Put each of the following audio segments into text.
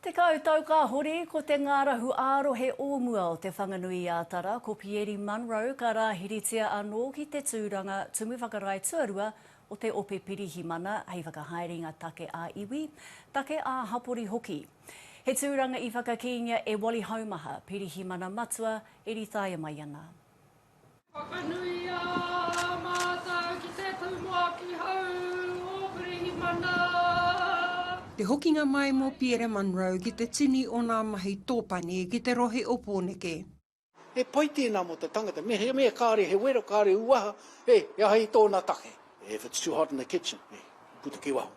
Tekau tau ka hori, ko te ngārahu ā-rohe o mua o Te Whanganui-a-Tara, ko Pieri Munro, ka rāhiritia anō ki te tūranga Tumu Whakarae Tuarua o te Ope Pirihimana hei whakahaere i ngā take ā-iwi, take ā-hapori hoki. He tūranga i whakakīngia e Wally Haumaha, Pirihimana Matua e ritaia mai ana. Whakanuia mātou ki te Tumuaki hou o Pirihimana. Te hokinga mai mō Piere Munro ki te tini o nā mahi tōpani ki te rohe o Pōneke. He pai tēnā mō te tangata, mehemea kāre he wero, kāre uaha, he aha i tōna take. If it's too hot in the kitchen, puta ki waho.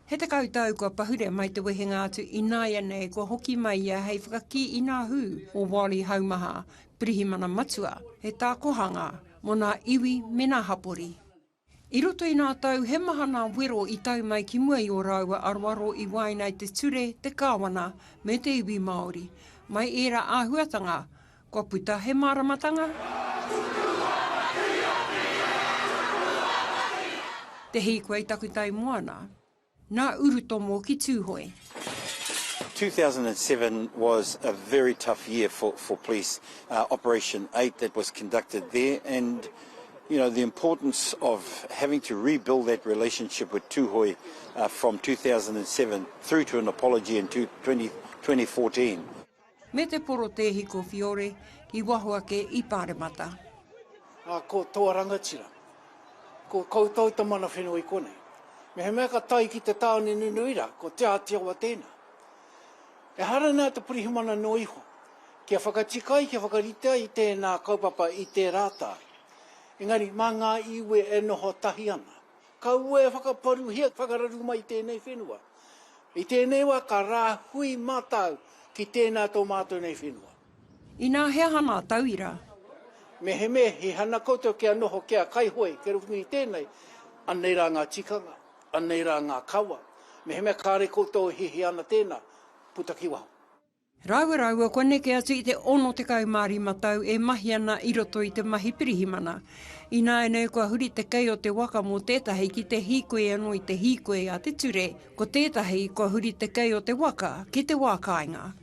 He tekau tau kua pahure mai te wehenga atu ināianei kua hoki mai ia hei whakakī i nā hū o Wally Haumaha, Pirihimana Matua, he tākohanga mō nā iwi me nā hapori. I roto i nā tau he maha nā wero i tau mai ki mua i ō rāua aroaro i waena i te ture, te kāwana me te iwi Māori. Mai ērā āhuatanga, kua puta he māramatanga. Te hīkoi takutai moana, nā Urutomo ki Tūhoe. 2007 was a very tough year for, for police. Uh, Operation 8 that was conducted there and you know, the importance of having to rebuild that relationship with Tūhoe uh, from 2007 through to an apology in 20, 2014. Me te porotēhi ko Fiore ki waho ake i Pāremata. Ā, ko toa rangatira. Ko koutou te mana whenua i konei. Mehemea ka tae ki te tāone nunui rā, ko Te Āti Awa tēnā. Ehara nā te pirihimana noa iho, kia whakatika ai, kia whakarite ai i tēnā kaupapa i tērā tae. Engari, mā ngā iwi e noho tahi ana. Kaua e whakaparuhia, whakararu mai tēnei whenua. I tēnei wā ka rāhui mātau ki tēnā tō mātou nei whenua. Inā he aha nā tauira? Mehemea he hana koutou kia noho kia kaihoe ki runga i tēnei, anei rā ngā tikanga, anei rā ngā kawa. Mehemea kāre koutou e hiahia ana tēnā, puta ki waho. Rāua rāua kua neke atu i te 65 tau e mahi ana i roto i te mahi pirihimana. Ināianei kua huri te kei o te waka mō tētahi ki te hīkoi anō i te hīkoi a te ture, ko tētahi kua huri te kei o te waka ki te wā kāinga.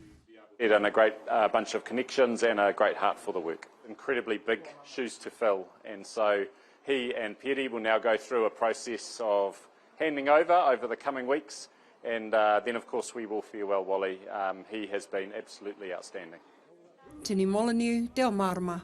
He done a great bunch of connections and a great heart for the work. Incredibly big shoes to fill and so he and Peri will now go through a process of handing over over the coming weeks and uh, then of course we will farewell Wally. Um, he has been absolutely outstanding. Tini Molyneux, Te Ao Mārama.